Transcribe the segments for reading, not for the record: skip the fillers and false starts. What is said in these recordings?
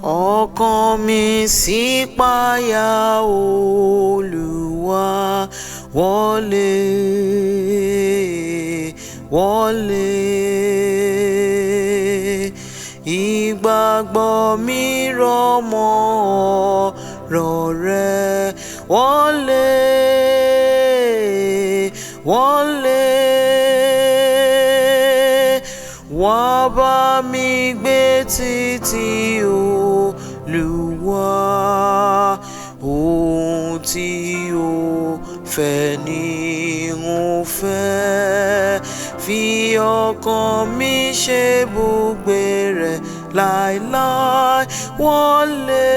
Ọkàn mi ṣípayá Olúwa, wọlé, wọlé. Ìgbàgbọ́ mi rọ̀ mọ́ ọ̀rọ̀ rẹ, wọlé, wọlé. Wá bá mi gbé títí Olúwa, ohun tí ó fẹ́ ni mo fẹ́. Fi ọkàn mi ṣe ibùgbé rẹ̀ láéláé, wọlé,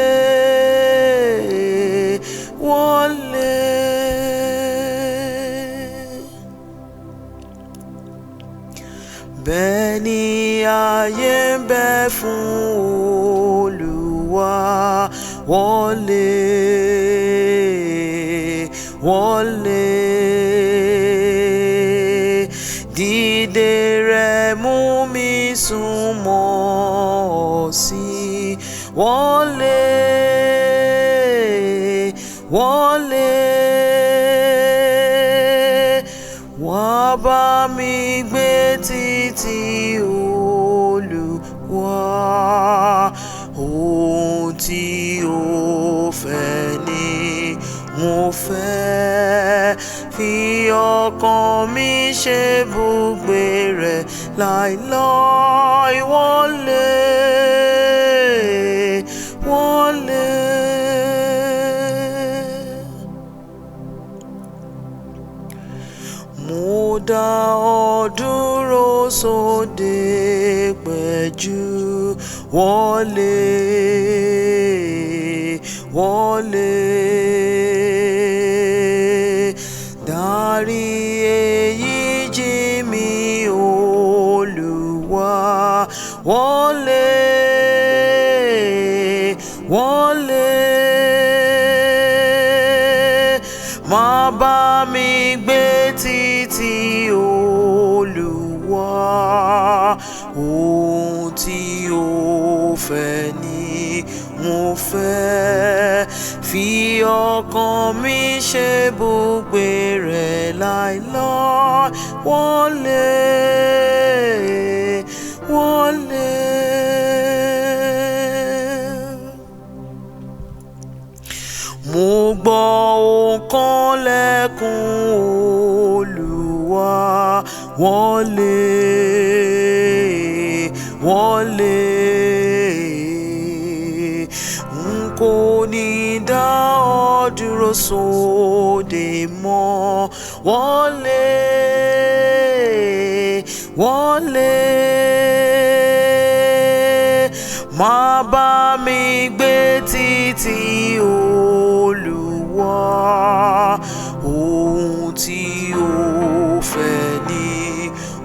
wọlé. Bẹ́ẹ̀ ni ayé ń bẹ fún Olúwa, wọlé, wọlé. Dídé rẹ̀ mú mi súnmọ́ ọ sí, wọlé, wọlé. Wá bá mi gbé títí Olúwa, ohun tí ó fẹ́ ni mo fẹ́. Fi ọkàn mi ṣe ibùgbé rẹ̀ láéláé, wọlé, wọlé. Mo dá ọ dúró sóde pẹ̀jú, wọlé, wọlé. Dárí èyí jì mí Olúwa, wọlé, wọlé. Má bá mi gbé títí Olúwa, ohun tí ó fẹ́ ni mo fẹ́. Fi ọkàn mi ṣe ibùgbé rẹ̀ láéláé, wọlé, wọlé. Mo gbọ́ òǹkan lẹ́kùn Olúwa, wọlé, wọlé. N kò ní dá ọ dúró sóde mọ́, wọlé, wọlé. Má bá mi gbé títí Olúwa, ohun tí ó fẹ́ ni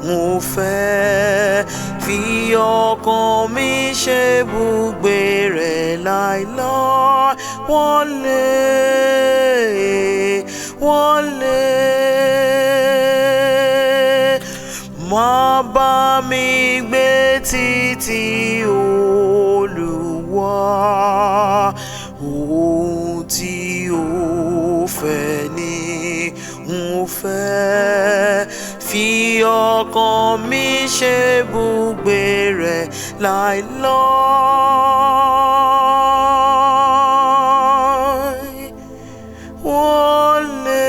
mo fẹ́. Fi ọkàn mi ṣe ibùgbé rẹ̀ láéláé, wọlé, wọlé. Má bá mi gbé títí Olúwa, ohun tí ó fẹ́ ni mo fẹ́. Fi ọkàn mi ṣe ibùgbé rẹ̀ láéláé, wọlé,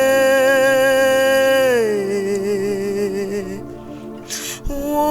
wọlé.